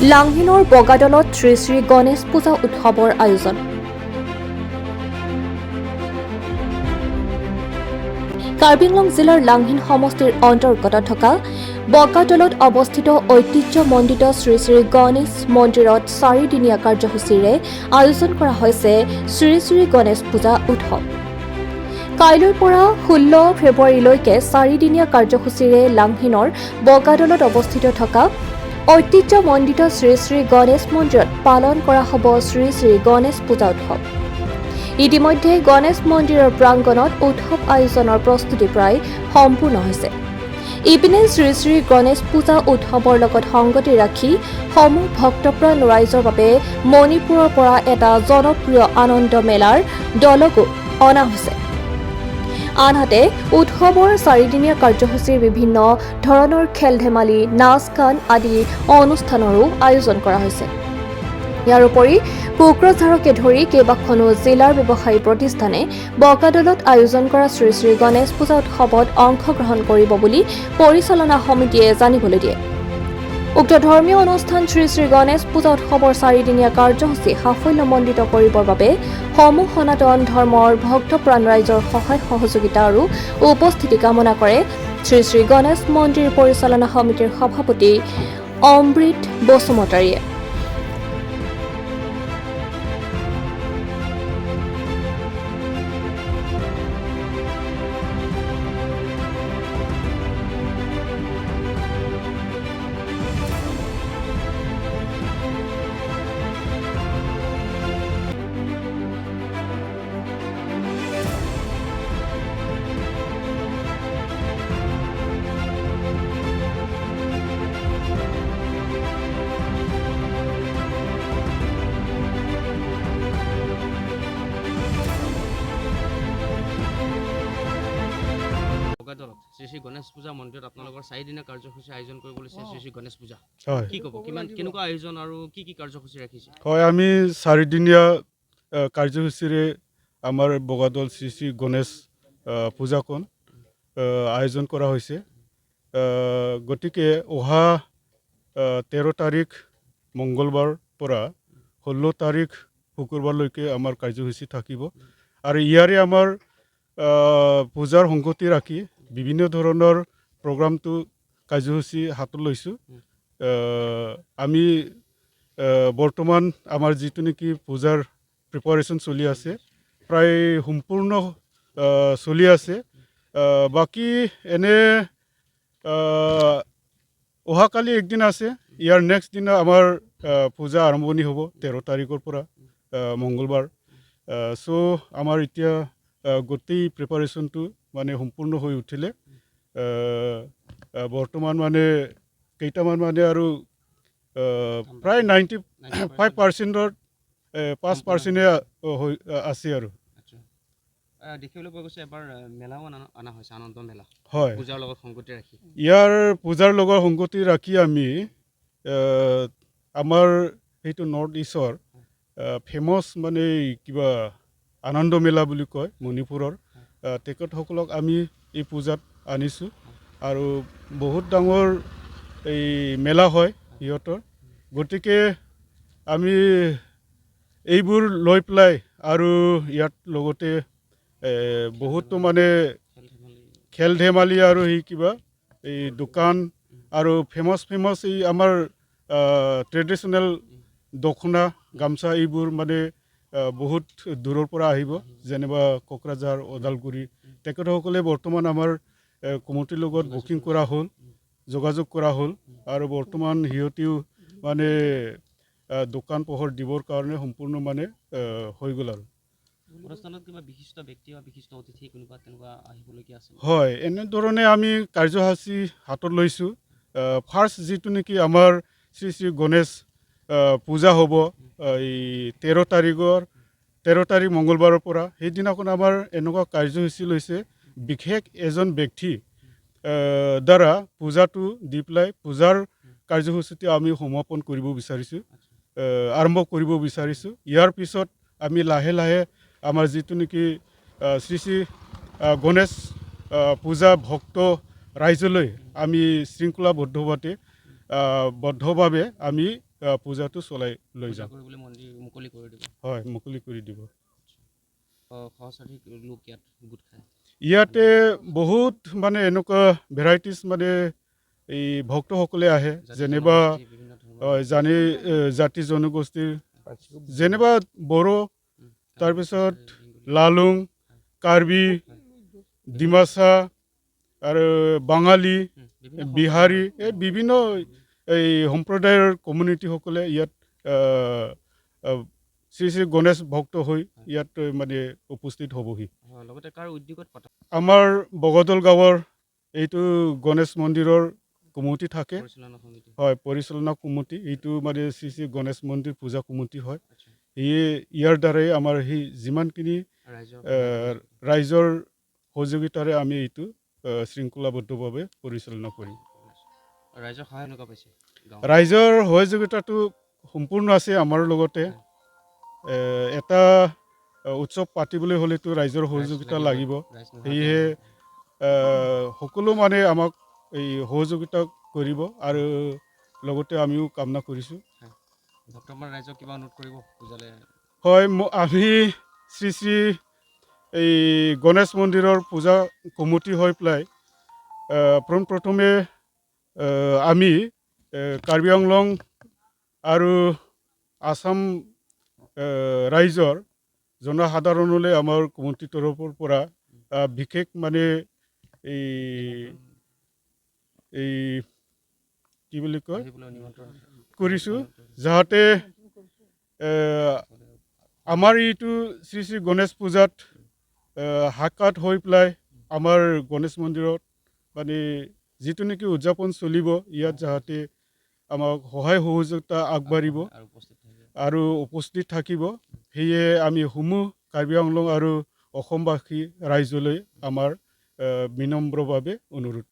লাংহিনৰ বগাদলত শ্ৰী শ্ৰী গণেশ পূজা উৎসৱৰ আয়োজন। কাৰ্বি আংলং জিলাৰ লাংহিন সমষ্টিৰ অন্তৰ্গত থকা বগাদলত অৱস্থিত ঐতিহ্যমণ্ডিত শ্ৰী শ্ৰী গণেশ মন্দিৰত চাৰিদিনীয়া কাৰ্যসূচীৰে আয়োজন কৰা হৈছে শ্ৰী শ্ৰী গণেশ পূজা উৎসৱ। কাইলৈৰ পৰা 16 ফেব্ৰুৱাৰীলৈকে চাৰিদিনীয়া কাৰ্যসূচীৰে লাংহিনৰ বগাদলত অৱস্থিত থকা ঐতিহ্যমণ্ডিত শ্ৰী শ্ৰী গণেশ মন্দিৰত পালন কৰা হ'ব শ্ৰী শ্ৰী গণেশ পূজা উৎসৱ। ইতিমধ্যে গণেশ মন্দিৰৰ প্ৰাংগণত উৎসৱ আয়োজনৰ প্ৰস্তুতি প্ৰায় সম্পূৰ্ণ হৈছে। ইপিনে শ্ৰী শ্ৰী গণেশ পূজা উৎসৱৰ লগত সংগতি ৰাখি সমূহ ভক্তপ্ৰাণ ৰাইজৰ বাবে মণিপুৰৰ পৰা এটা জনপ্ৰিয় আনন্দ মেলাৰ দলকো অনা হৈছে। আনহাতে উৎসৱৰ চাৰিদিনীয়া কাৰ্যসূচীৰ বিভিন্ন ধৰণৰ খেল ধেমালি, নাচ গান আদি অনুষ্ঠানৰো আয়োজন কৰা হৈছে। ইয়াৰ উপৰি কোকৰাঝাৰকে ধৰি কেইবাখনো জিলাৰ ব্যৱসায়ী প্ৰতিষ্ঠানে বগাদলত আয়োজন কৰা শ্ৰী শ্ৰী গণেশ পূজা উৎসৱত অংশগ্ৰহণ কৰিব বুলি পৰিচালনা সমিতিয়ে জানিবলৈ দিয়ে। উক্ত ধৰ্মীয় অনুষ্ঠান শ্ৰী শ্ৰী গণেশ পূজা উৎসৱৰ চাৰিদিনীয়া কাৰ্যসূচী সাফল্যমণ্ডিত কৰিবৰ বাবে সমূহ সনাতন ধৰ্মৰ ভক্তপ্ৰাণ ৰাইজৰ সহায় সহযোগিতা আৰু উপস্থিতি কামনা কৰে শ্ৰী শ্ৰী গণেশ মন্দিৰ পৰিচালনা সমিতিৰ সভাপতি অমৃত বসুমতাৰীয়ে। বগাদলত শ্ৰী শ্ৰী গণেশ পূজা মন্দিৰত আপোনালোকৰ চাৰিদিনীয়া কাৰ্যসূচী আয়োজন কৰিব লৈছে শ্ৰী শ্ৰী গণেশ পূজা। কি ক'ব, কিমান কেনেকুৱা আয়োজন আৰু কি কি কাৰ্যসূচী ৰাখিছে? হয়, আমি চাৰিদিনীয়া কাৰ্যসূচীৰে আমাৰ বগাদল শ্ৰী শ্ৰী গণেশ পূজাখন আয়োজন কৰা হৈছে। গতিকে অহা 13 তাৰিখ মংগলবাৰ পৰা 16 তাৰিখ শুকুৰবাৰলৈকে আমাৰ কাৰ্যসূচী থাকিব আৰু ইয়াৰে আমাৰ পূজাৰ সংগতি ৰাখি বিভিন্ন ধৰণৰ প্ৰগ্ৰামটো কাৰ্যসূচী হাতত লৈছোঁ। আমি বৰ্তমান আমাৰ যিটো নেকি পূজাৰ প্ৰিপাৰেশ্যন চলি আছে, প্ৰায় সম্পূৰ্ণ চলি আছে। বাকী এনে অহাকালি একদিন আছে। ইয়াৰ নেক্সট দিনা আমাৰ পূজা আৰম্ভণি হ'ব 13 তাৰিখৰ পৰা মংগলবাৰ। চ' আমাৰ এতিয়া গোটেই প্ৰিপাৰেশ্যনটো মানে সম্পূৰ্ণ হৈ উঠিলে। আহ, আহ, বৰ্তমান মানে কেইটামান মানে আৰু প্ৰায় 95 পাৰ্চেণ্টৰ 5 পাৰ্চেণ্টে হৈ আছে আৰু। আচ্ছা, দেখিবলৈ পোৱা গৈছে এবাৰ মেলাও অনা অনা হৈছে, আনন্দ মেলা। হয়। পূজাৰ লগত সংগতি ৰাখি। ইয়াৰ পূজাৰ লগত সংগতি ৰাখি আমি আমাৰ সেইটো নৰ্থ ইষ্টৰ ফেমাছ মানে কিবা আনন্দ মেলা বুলি কয় মণিপুৰৰ, তেখেতসকলক আমি এই পূজাত আনিছোঁ আৰু বহুত ডাঙৰ এই মেলা হয় সিহঁতৰ। গতিকে আমি এইবোৰ লৈ পেলাই আৰু ইয়াত লগতে বহুতো মানে খেল ধেমালি, খেল ধেমালি আৰু সেই কিবা এই দোকান আৰু ফেমাছ ফেমাছ এই আমাৰ ট্ৰেডিশ্যনেল দখনা, গামোচা এইবোৰ মানে বহুত দূৰৰ পৰা আহিব, যেনিবা কোকৰাঝাৰ, ওদালগুৰি। তেখেতসকলে বৰ্তমান আমাৰ কমিটিৰ লগত বুকিং কৰা হ'ল, যোগাযোগ কৰা হ'ল আৰু বৰ্তমান সিহঁতেও মানে দোকান পোহাৰ দিবৰ কাৰণে সম্পূৰ্ণ মানে হৈ গ'ল আৰু। অনুষ্ঠানত কিবা বিশিষ্ট ব্যক্তি বা বিশিষ্ট অতিথি কোনোবা তেনেকুৱা আহিবলগীয়া আছে নেকি? হয়, এনেধৰণে আমি কাৰ্যসূচী হাতত লৈছোঁ। ফাৰ্ষ্ট যিটো নেকি আমাৰ শ্ৰী শ্ৰী গণেশ পূজা হ'ব এই 13 তাৰিখৰ, 13 তাৰিখ মংগলবাৰৰ পৰা, সেইদিনাখন আমাৰ এনেকুৱা কাৰ্যসূচী লৈছে, বিশেষ এজন ব্যক্তি দ্বাৰা পূজাটো দি পেলাই পূজাৰ কাৰ্যসূচীটো আমি সমাপন কৰিব বিচাৰিছোঁ, আৰম্ভ কৰিব বিচাৰিছোঁ। ইয়াৰ পিছত আমি লাহে লাহে আমাৰ যিটো নেকি শ্ৰী শ্ৰী গণেশ পূজা ভক্ত ৰাইজলৈ আমি শৃংখলাবদ্ধভাৱে বদ্ধভাৱে আমি পূজাটো চলাই লৈ পূজা যাম। কৰিবলৈ মন্দিৰ মুকলি কৰি দিব? হয়, মুকলি কৰি দিব। সহস্ৰাধিক লোক ইয়াত গোট খায়। ইয়াতে বহুত মানে এনেকুৱা ভেৰাইটিজ মানে এই ভক্তসকলে আহে। জাতি যেনিবা জনগোষ্ঠী, বিভিন্ন ধৰ্মৰ। জানি জাতি জনগোষ্ঠীৰ, যেনিবা বড়ো, তাৰপিছত বেংগলী, লালুং, কাৰ্বি, ডিমাচা আৰু বাঙালী, বিভিন্ন বিহাৰী, এই বিভিন্ন এই সম্প্ৰদায়ৰ কমিউনিটিসকলে ইয়াত শ্ৰী শ্ৰী গণেশ ভক্ত হৈ ইয়াত মানে উপস্থিত হ'বহি। হয়, লগতে কাৰ উদ্যোগত পতা? আমাৰ বগদল গাঁৱৰ এইটো গণেশ মন্দিৰৰ কমিটি থাকে। পৰিচালনা সমিতি। হয়, পৰিচালনা কমিটি। এইটো মানে শ্ৰী শ্ৰী গণেশ মন্দিৰ পূজা কমিটি হয়। সেয়ে ইয়াৰ দ্বাৰাই আমাৰ সেই যিমানখিনি ৰাইজৰ ৰাইজৰ সহযোগিতাৰে আমি এইটো শৃংখলাবদ্ধভাৱে পৰিচালনা কৰিম। ৰাইজৰ সহায় এনেকুৱা পাইছে গাঁৱত? ৰাইজৰ সহযোগিতাটো সম্পূৰ্ণ আছে আমাৰ লগতে। এটা উৎসৱ পাতিবলৈ হ'লেতো ৰাইজৰ সহযোগিতা লাগিব। ৰাইজ নোহোৱাকে সেয়েহে সকলো মানে আমাক এই সহযোগিতা কৰিব আৰু লগতে আমিও কামনা কৰিছোঁ। বৰ্তমান ৰাইজক কিবা অনুৰোধ কৰিব পূজালে? হয়, আমি শ্ৰী শ্ৰী এই গণেশ মন্দিৰৰ পূজা কমিটি হৈ পেলাই পোনপ্ৰথমে আমি কাৰ্বি আংলং আৰু আছাম ৰাইজৰ জনসাধাৰণলৈ আমাৰ কমিটিৰ তৰফৰ পৰা বিশেষ মানে এই এই কি বুলি কয়, আহিবলৈ নিমন্ত্ৰণ কৰিছোঁ, যাতে আমাৰ এইটো শ্ৰী শ্ৰী গণেশ পূজাত সাক্ষাৎ হৈ পেলাই আমাৰ গণেশ মন্দিৰত মানে যিটো নেকি উদযাপন চলিব, ইয়াত যাতে আমাক সহায় সহযোগিতা আগবাঢ়িব আৰু উপস্থিত থাকিব আৰু উপস্থিত থাকিব। সেয়ে আমি সমূহ কাৰ্বি আংলং আৰু অসমবাসী ৰাইজলৈ আমাৰ বিনম্ৰভাৱে অনুৰোধ।